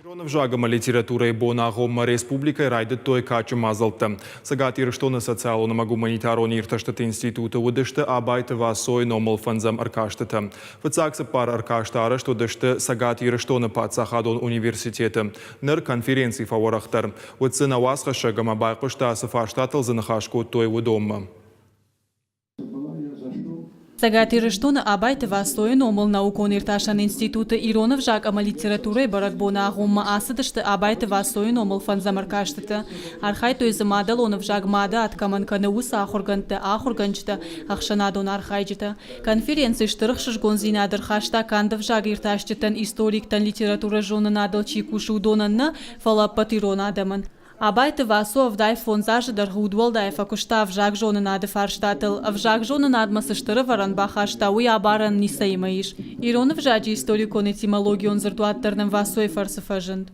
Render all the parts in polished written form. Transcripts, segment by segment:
Ирон ӕвзаг ӕмӕ литературӕйы боны агъоммӕ республикӕйы райдыдтой кадджын мадзӕлттӕ. Цӕгат Ирыстоны социалон ӕмӕ гуманитарон иртӕстыты институты уыдысты Абайты Васойы номыл фӕндзӕм ӕркастытӕ. Фыццаг цыппар ӕркасты арӕзт уыдысты Цӕгат Ирыстоны паддзахадон университеты. Ныр конференци фӕуӕрӕхдӕр. Уыд дзы нӕ уацхӕссӕг ӕмӕ байхъуыста, цы фарстатыл дзы ныхас кодтой, уыдонмӕ. Цӕгат Ирыстоны Абайты Васойы номыл наукон-иртасӕн институты ирон ӕвзаг ӕмӕ литературӕйы бӕрӕгбоны агъоммӕ ацыдысты Абайты Васойы номыл фӕндзӕм ӕркастыты. Архайдтой дзы мадӕлон ӕвзаг мады ад кӕмӕн кӕны, уыцы ахуыргӕндтӕ, ахуыргӕнджытӕ, ӕхсӕнадон архайджытӕ. Конференци стыр ӕхсызгондзинад ӕрхаста канд ӕвзагиртасджытӕн, историктӕн, литературӕзонынадыл чи кусы, уыдонӕн нӕ, фӕлӕ ӕппӕт ирон адӕмӕн. Абайты Васо 75 азы дӕргъы удуӕлдай фӕкуыста ӕвзагзонынады фарстатыл. Ӕвзагзонынадмӕ цы стыр ӕвӕрӕн бахаста, уый абарӕн ницӕимӕ ис. Ирон ӕвзаджы историкон-этимологион дзырдуат дӕр нӕм Васойы фӕрцы фӕзынд.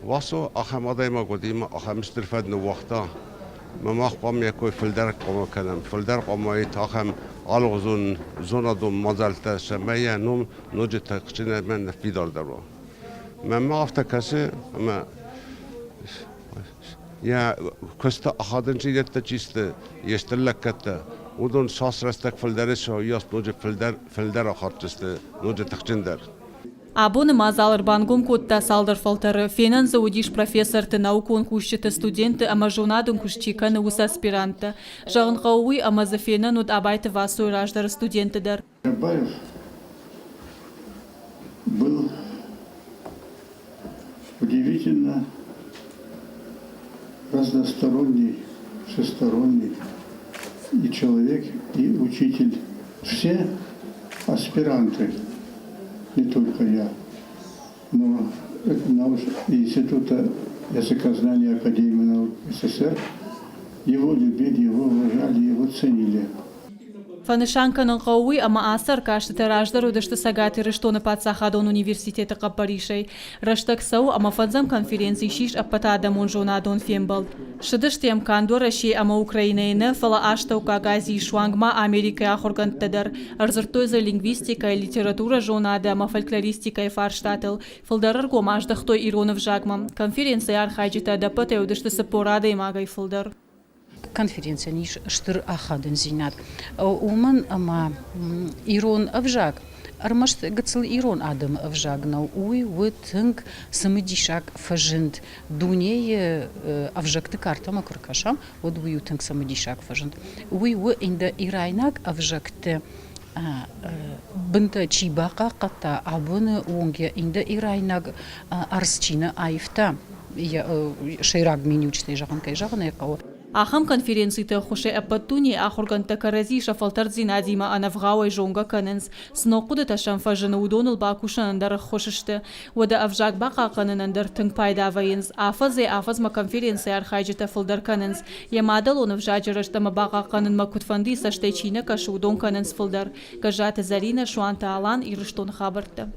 Васо ахӕм адӕймаг уыди ӕмӕ ахӕм стыр фӕд ныууагъта, ӕмӕ мах хъуамӕ йӕ кой фылдӕр хъуамӕ кӕнӕм, фылдӕр хъуамӕ уаид ахӕм алыгъуызон зонадон мадзӕлттӕ, цӕмӕй йӕ ном ноджы тыхджын ӕмӕ ныффидардӕр уа. Мӕнмӕ афтӕ кӕсы, ӕмӕ йӕ куысты ахадындзинӕдтӕ чи сты, йе стыр лӕггӕдтӕ, уыдон цас рӕстӕг фылдӕр ис, уыйас ноджы фылдӕр, фылдӕр ахаддзысты, ноджы тыхджындӕр. Абоны мадзал ӕрбангом кодта цалдӕр фӕлтӕры. Фенӕн дзы уыдис профессорты, наукон кусджыты, студентты ӕмӕ зонадон куыст чи кӕны, уыцы аспирантты. Зӕгъын хъӕуы уый, ӕмӕ дзы фенӕн уыд Абайты Васойы раздӕры студентты дӕр. Абаев был удивительно разносторонний, всесторонний и человек, и учитель. Все аспиранты, не только я, но Института языкознания Академии наук СССР его любили, его уважали, его ценили. Фӕнысан кӕнын хъӕуы уый, ӕмӕ ацы ӕркастытӕ раздӕр уыдысты Цӕгат Ирыстоны паддзахадон университеты хъӕппӕрисӕй. Рӕстӕг цӕуы ӕмӕ фӕндзӕм конференци ссис ӕппӕтадӕмон зонадон фембӕлд. Ссыдысты йӕм канд Уӕрӕсе ӕмӕ Украинӕйы нӕ, фӕлӕ Астӕуккаг Азийы суанг ма Америкӕйы ахуыргӕндтӕ дӕр. Ӕрдзырдтой дзы лингвистикӕйы, литературӕзонады ӕмӕ фольклористикӕйы фарстатыл. Фылдӕр ӕргом аздӕхтой ирон ӕвзагмӕ. Конференцийы архайджытӕ ӕдӕппӕтӕй уыдысты 40 адӕймагӕй фылдӕр. Конференцийӕн ис стыр ахадындзинад, уымӕн ӕмӕ ирон ӕвзаг ӕрмӕст гыццыл ирон адӕмы ӕвзаг нӕу, уый у тынг цымыдисаг фӕзынд. Дунейы ӕвзӕгты картӕмӕ куы ркӕсӕм, уӕд уый у тынг цымыдисаг фӕзынд. Уый у индоирайнаг ӕвзӕгты бынтӕ чи бахъахъхъӕдта, абоны онг йӕ индоирайнаг ӕрдз чи нӕ аивта, йӕ сӕйраг миниуджытӕй зӕгъын кӕй зӕгъын ӕй хъӕуы. Ахӕм конференциты ӕххуысӕй ӕппӕт дунейы ахуыргӕндтӕ кӕрӕдзи сӕ фӕлтӕрддзинадимӕ ӕнӕвгъауӕй зонгӕ кӕнынц. Цы ног хъуыдытӕ сӕм фӕзыны, уыдоныл бакусынӕн дӕр ӕххуыс сты. Уӕдӕ ӕвзаг бахъахъхъӕнынӕн дӕр тынг пайда вӕййынц. Афӕдзӕй-афӕдзмӕ конференцийы архайджытӕ фылдӕр кӕнынц. Йӕ мадӕлон ӕвзаджы рӕзт ӕмӕ бахъахъхъӕнынмӕ куыдфӕндыйы цӕстӕй чи нӕ кӕсы, уыдон кӕнынц фылдӕр. Гӕззаты Зӕринӕ, Суанты Алан, Ирыстоны хабӕрттӕ.